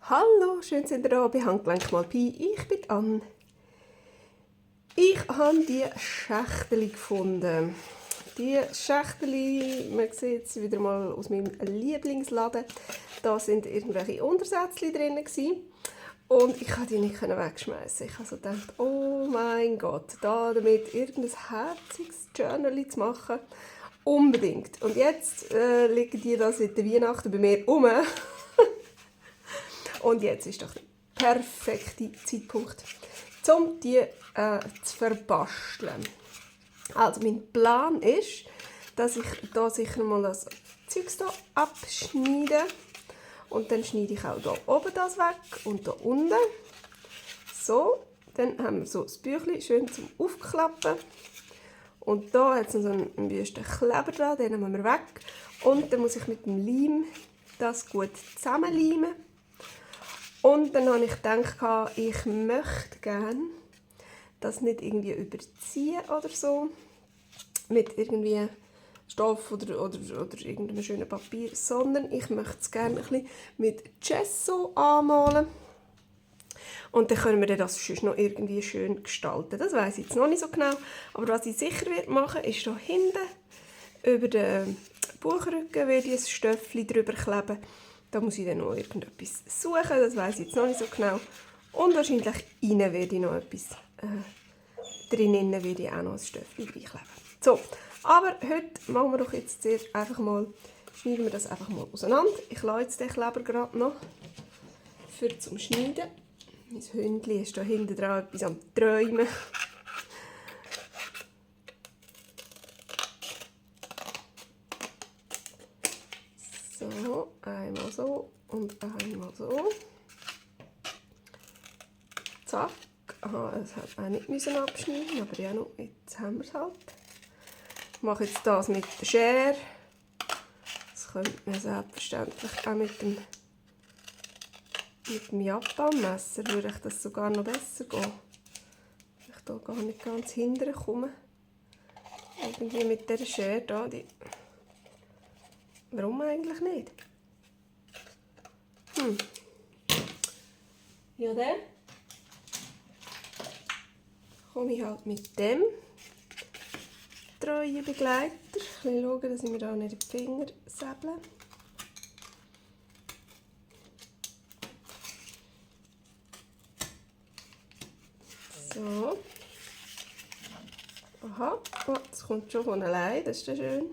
Hallo, schön sind ihr da bei Handgelenk mal Pi. Ich bin Anne. Ich habe die Schächteli gefunden. Die Schächteli, man sieht sie wieder mal aus meinem Lieblingsladen. Da sind irgendwelche Untersätzchen drin und ich konnte die nicht wegschmeißen. Ich habe so gedacht, oh mein Gott, da damit irgendein herziges Journal zu machen, unbedingt. Und jetzt liegen die da seit der Weihnachten bei mir rum. Und jetzt ist doch der perfekte Zeitpunkt, um die zu verbasteln. Also mein Plan ist, dass ich hier sicher mal das Zeugs hier abschneide. Und dann schneide ich auch hier oben das weg und hier unten. So, dann haben wir so das Büchlein schön zum Aufklappen. Und hier hat es noch so einen wüsten Kleber dran, den nehmen wir weg. Und dann muss ich mit dem Leim das gut zusammenleimen. Und dann habe ich gedacht, ich möchte gerne das nicht irgendwie überziehen oder so, mit irgendwie Stoff oder irgendeinem schönen Papier, sondern ich möchte es gerne ein bisschen mit Gesso anmalen. Und dann können wir das sonst noch irgendwie schön gestalten. Das weiss ich jetzt noch nicht so genau, aber was ich sicher machen werde, ist hier hinten über den Buchrücken werde ich ein Stöffchen drüber kleben. Da muss ich dann noch irgendetwas suchen, das weiss ich jetzt noch nicht so genau. Und wahrscheinlich innen werde ich noch etwas, drinnen werde ich auch noch ein Stöffchen reinkleben. So, aber heute machen wir doch jetzt zuerst einfach mal, schneiden wir das einfach mal auseinander. Ich lasse jetzt den Kleber gerade noch für zum Schneiden. Mein Hündchen ist da hinten dran etwas am Träumen. So, einmal so und einmal so. Zack. Aha, es hat auch nicht abschneiden, aber ja, noch, jetzt haben wir es halt. Ich mache jetzt das mit der Schere. Das könnte man selbstverständlich auch mit dem Japanmesser würde ich das sogar noch besser gehen. Wenn ich da gar nicht ganz hinterher komme. Irgendwie mit dieser Schere da, warum eigentlich nicht? Ja, dann komme ich halt mit dem treuen Begleiter. Ich will schauen, dass ich mir da nicht die Finger säble. So. Aha, oh, das kommt schon von allein, das ist ja schön.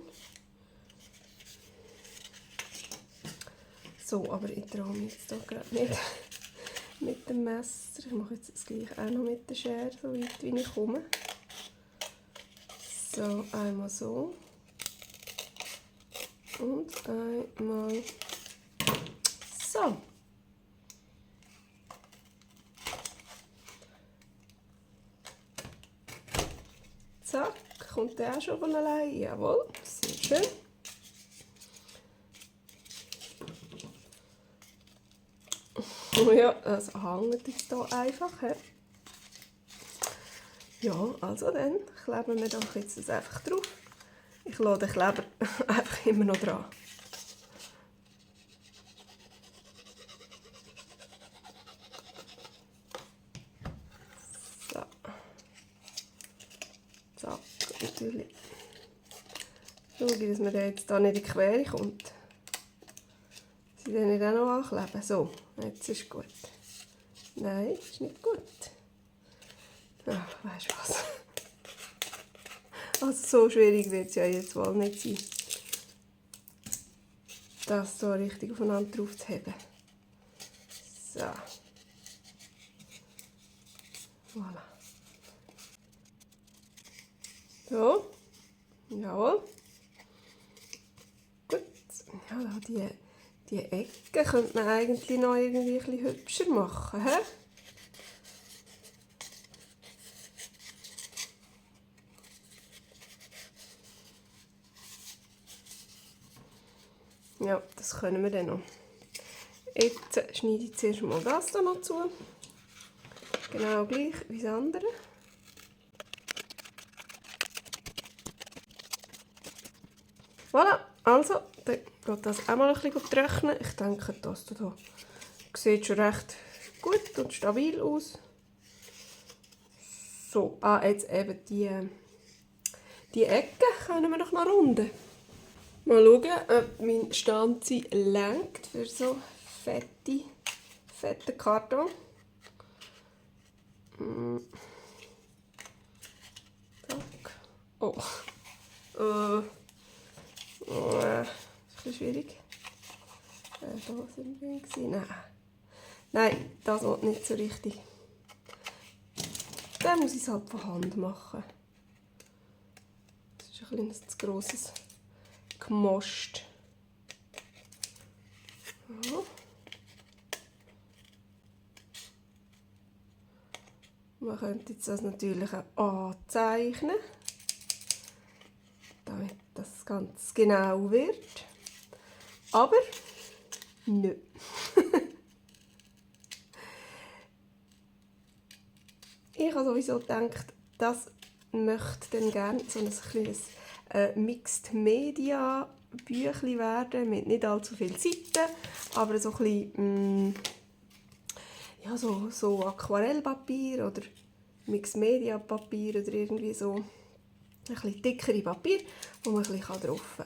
So, aber ich traue mich jetzt hier gerade nicht mit dem Messer. Ich mache jetzt das gleiche auch noch mit der Schere, so weit wie ich komme. So, einmal so. Und einmal so. Zack, kommt der auch schon von allein. Jawohl, sehr schön. Oh ja, das hängt jetzt hier einfach. He? Ja, also dann kleben wir doch jetzt das einfach drauf. Ich lasse den Kleber einfach immer noch dran. So. Zack, natürlich. Schauen, dass man jetzt hier nicht in die Quere kommt. Sie dann nicht auch noch ankleben. So, jetzt ist gut. Nein, ist nicht gut. Ach, weisst du was? Also so schwierig wird es ja jetzt wohl nicht sein, das so richtig aufeinander drauf zu haben. So. Voilà. So. Jawohl. Gut. Ja, die Ecken könnte man eigentlich noch irgendwie ein bisschen hübscher machen. He? Ja, das können wir dann noch. Jetzt schneide ich zuerst mal das hier noch zu. Genau gleich wie das andere. Voilà, also, dann geht das auch mal ein bisschen trocknen. Ich denke, dass du da Sieht schon recht gut und stabil aus. So, jetzt eben die Ecken können wir noch mal runden. Mal schauen, ob mein Stanzi lenkt für so fetten Karton. Zack. Oh. Das ist ein bisschen schwierig. Da sind wir drin. Nein, das wird nicht so richtig. Dann muss ich es halt von Hand machen. Das ist ein bisschen zu grosses Gemost. So. Man könnte jetzt das natürlich auch anzeichnen, damit das ganz genau wird. Aber nö. Ich habe sowieso gedacht, das möchte dann gerne so ein kleines Mixed Media Büchlein werden, mit nicht allzu vielen Seiten, aber so ein bisschen, ja, so Aquarellpapier oder Mixed Media Papier oder irgendwie so ein bisschen dickere Papier, wo man ein bisschen drauf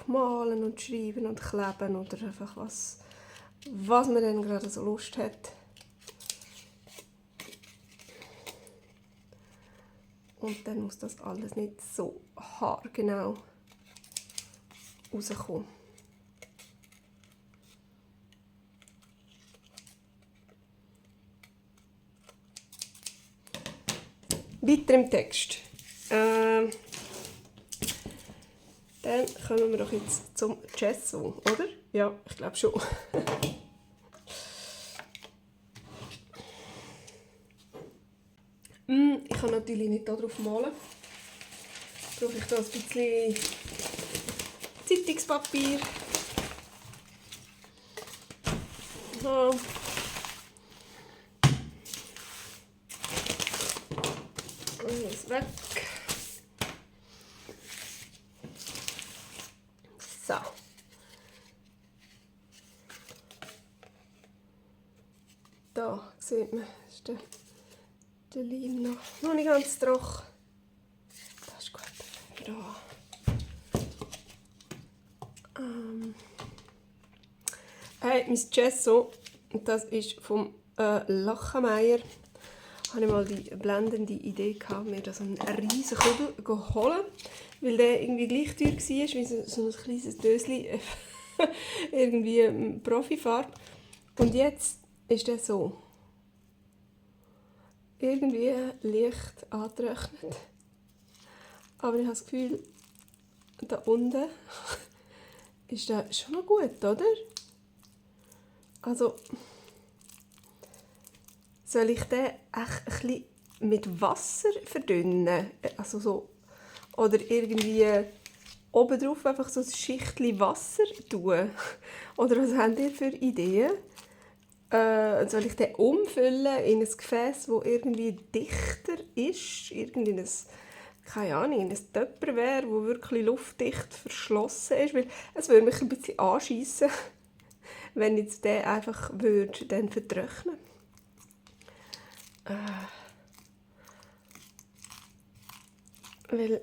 malen und schreiben und kleben oder einfach was man dann gerade so Lust hat. Und dann muss das alles nicht so haargenau rauskommen. Weiter im Text. Dann kommen wir doch jetzt zum Gesso, oder? Ja, ich glaube schon. Ich kann natürlich nicht darauf malen. Brauche ich da ein bisschen Zeitungspapier. So. Alles weg. So. Da sieht man, ist der Leim noch nicht ganz trocken. Das ist gut. Da. Mein Gesso, das ist vom Lachenmeier. Habe ich mal die blendende Idee gehabt, mir das einen riesen Kübel zu holen, weil der irgendwie gleich teuer war wie so ein kleines Döschen, irgendwie Profifarbe. Und jetzt ist der so irgendwie leicht angetrocknet. Aber ich habe das Gefühl, da unten ist der schon noch gut, oder? Also, soll ich den echt ein bisschen mit Wasser verdünnen? Also so, oder irgendwie oben drauf einfach so ein Schichtchen Wasser tun? Oder was habt ihr für Ideen? Soll ich den umfüllen in ein Gefäß, das irgendwie dichter ist? Irgendwie in ein, keine Ahnung, in ein Tupperware, das wirklich luftdicht verschlossen ist? Weil es würde mich ein bisschen anschiessen, wenn jetzt der einfach dann vertrocknen. Weil,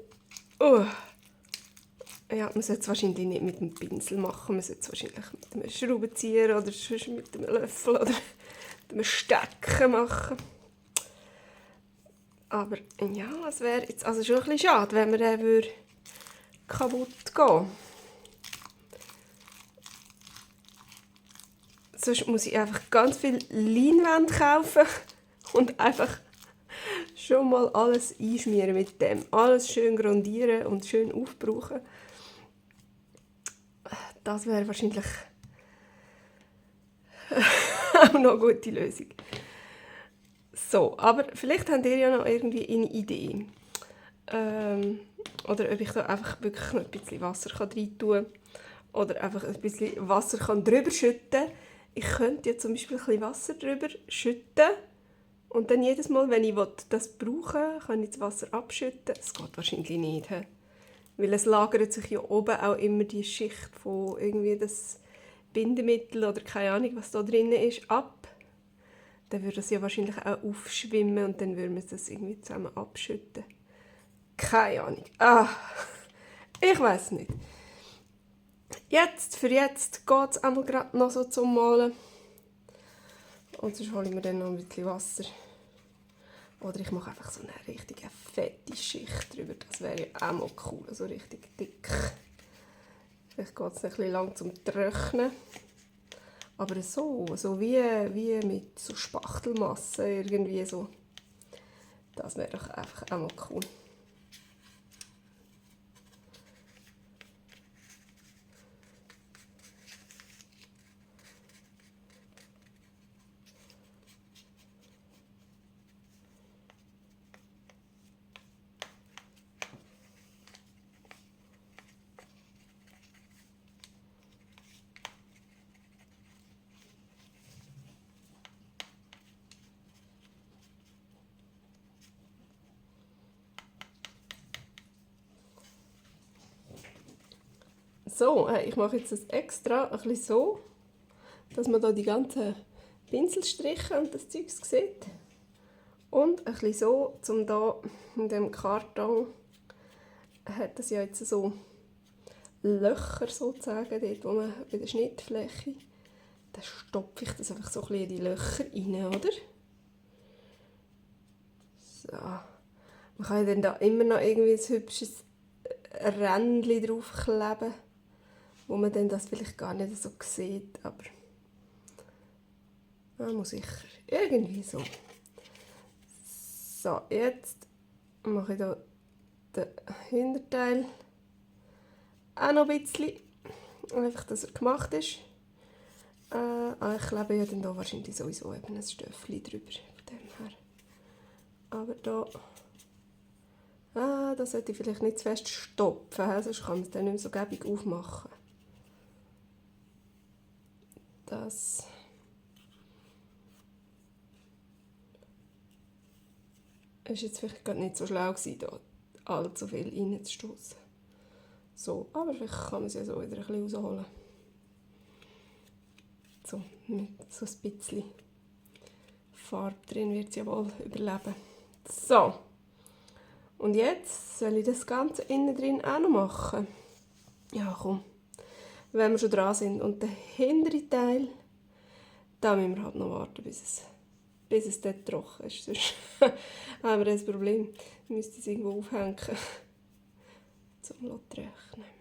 ja, man sollte es wahrscheinlich nicht mit dem Pinsel machen, man sollte es wahrscheinlich mit einem Schraubenzieher oder sonst mit einem Löffel oder mit einem Stecken machen. Aber ja, es wäre jetzt also schon ein bisschen schade, wenn man den kaputt gehen würde. Sonst muss ich einfach ganz viel Leinwand kaufen und einfach schon mal alles einschmieren mit dem. Alles schön grundieren und schön aufbrauchen. Das wäre wahrscheinlich auch noch eine gute Lösung. So, aber vielleicht habt ihr ja noch irgendwie eine Idee. Oder ob ich da einfach wirklich noch ein bisschen Wasser rein tun kann. Oder einfach ein bisschen Wasser drüber schütten kann. Ich könnte ja zum Beispiel ein bisschen Wasser drüber schütten. Und dann jedes Mal, wenn ich das brauche, kann ich das Wasser abschütten. Das geht wahrscheinlich nicht. Weil es lagert sich ja oben auch immer die Schicht von irgendwie das Bindemittel oder keine Ahnung, was da drin ist, ab. Dann würde es ja wahrscheinlich auch aufschwimmen und dann würden wir das irgendwie zusammen abschütten. Keine Ahnung. Ich weiß nicht. Für jetzt geht es einmal gerade noch so zum Malen. Und sonst hole ich mir dann noch ein bisschen Wasser. Oder ich mache einfach so eine richtige fette Schicht drüber. Das wäre ja auch mal cool, so richtig dick. Vielleicht geht es ein bisschen lang zum Trocknen. Aber so wie mit so Spachtelmasse irgendwie so. Das wäre doch einfach auch mal cool. So, ich mache jetzt das extra ein bisschen so, dass man da die ganzen Pinselstriche und das Zeug sieht. Und ein bisschen so, um da in dem Karton hat es ja jetzt so Löcher sozusagen, dort wo man bei der Schnittfläche, dann stopfe ich das einfach so ein bisschen in die Löcher rein, oder? So. Man kann ja dann da immer noch irgendwie ein hübsches Rändchen draufkleben, wo man dann das vielleicht gar nicht so sieht, aber muss sicher irgendwie so. So, jetzt mache ich hier den Hinterteil auch noch ein bisschen, einfach, dass er gemacht ist. Ich klebe ja dann hier wahrscheinlich sowieso eben ein Stöffchen drüber, von dem her. Aber da, das sollte ich vielleicht nicht zu fest stopfen, sonst kann man es dann nicht mehr so gäbig aufmachen. Das ist jetzt vielleicht gerade nicht so schlau gewesen, da allzu viel reinzustoßen. So, aber vielleicht kann man es ja so wieder ein bisschen rausholen. So, mit so ein bisschen Farbe drin wird es ja wohl überleben. So, und jetzt soll ich das Ganze innen drin auch noch machen. Ja, komm, wenn wir schon dran sind. Und der hintere Teil, da müssen wir halt noch warten, bis es dort trocken ist. Sonst haben wir das Problem, wir müssen es irgendwo aufhängen, zum trocknen.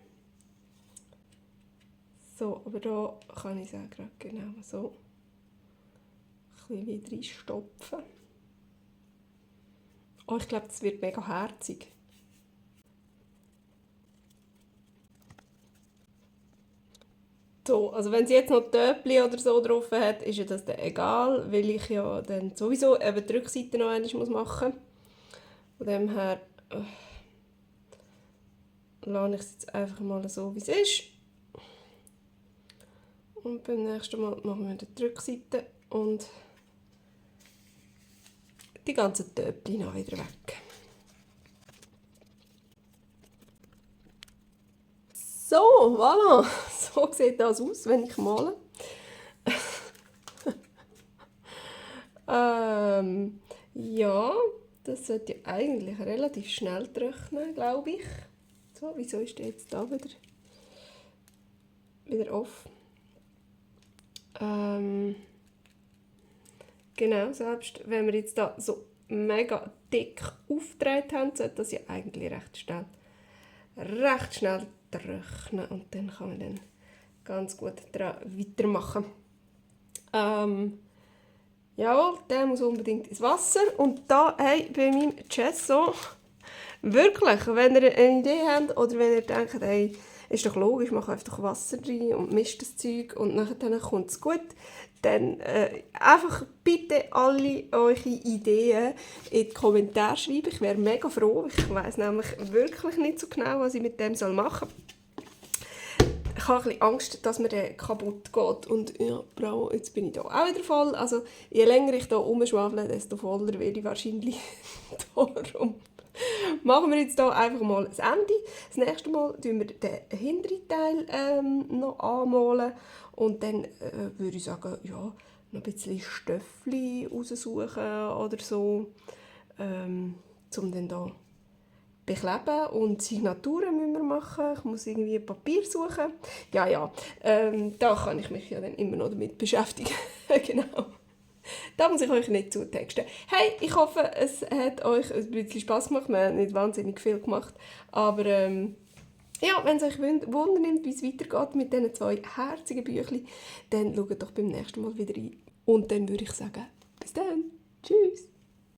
So, aber da kann ich es auch gerade genau so ein bisschen wieder reinstopfen. Oh, ich glaube, das wird mega herzig. So, also wenn sie jetzt noch Töpfchen oder so drauf hat, ist ja das dann egal, weil ich ja dann sowieso eben die Rückseite noch einmal machen muss. Von dem her lasse ich es jetzt einfach mal so, wie es ist. Und beim nächsten Mal machen wir die Rückseite und die ganzen Töpfchen noch wieder weg. So, voilà, so sieht das aus, wenn ich male. Ja, das sollte ja eigentlich relativ schnell trocknen, glaube ich. So, wieso ist der jetzt da wieder off? Genau, selbst wenn wir jetzt da so mega dick aufgedreht haben, sollte das ja eigentlich recht schnell trocknen und dann kann man dann ganz gut daran weitermachen. Jawohl, der muss unbedingt ins Wasser. Und da, hey, bei meinem Gesso, wirklich, wenn ihr eine Idee habt oder wenn ihr denkt, hey, ist doch logisch, mach einfach Wasser rein und mischt das Zeug und nachher kommt es gut, dann einfach bitte alle eure Ideen in die Kommentare schreiben. Ich wäre mega froh. Ich weiss nämlich wirklich nicht so genau, was ich mit dem machen soll. Ich habe ein bisschen Angst, dass mir der kaputt geht. Und ja, Bro, jetzt bin ich hier auch wieder voll. Also je länger ich hier rumschwafle, desto voller werde ich wahrscheinlich. Darum machen wir jetzt hier einfach mal das Ende. Das nächste Mal tun wir den hinteren Teil noch anmalen. Und dann würde ich sagen, ja, noch ein bisschen Stöffli raussuchen oder so, um dann hier bekleben. Und Signaturen müssen wir machen. Ich muss irgendwie Papier suchen. Ja, da kann ich mich ja dann immer noch damit beschäftigen. Genau. Da muss ich euch nicht zutexten. Hey, ich hoffe, es hat euch ein bisschen Spass gemacht. Wir haben nicht wahnsinnig viel gemacht. Aber ja, wenn es euch Wunder nimmt, wie es weitergeht mit diesen 2 herzigen Büchlein, dann schaut doch beim nächsten Mal wieder rein. Und dann würde ich sagen, bis dann. Tschüss.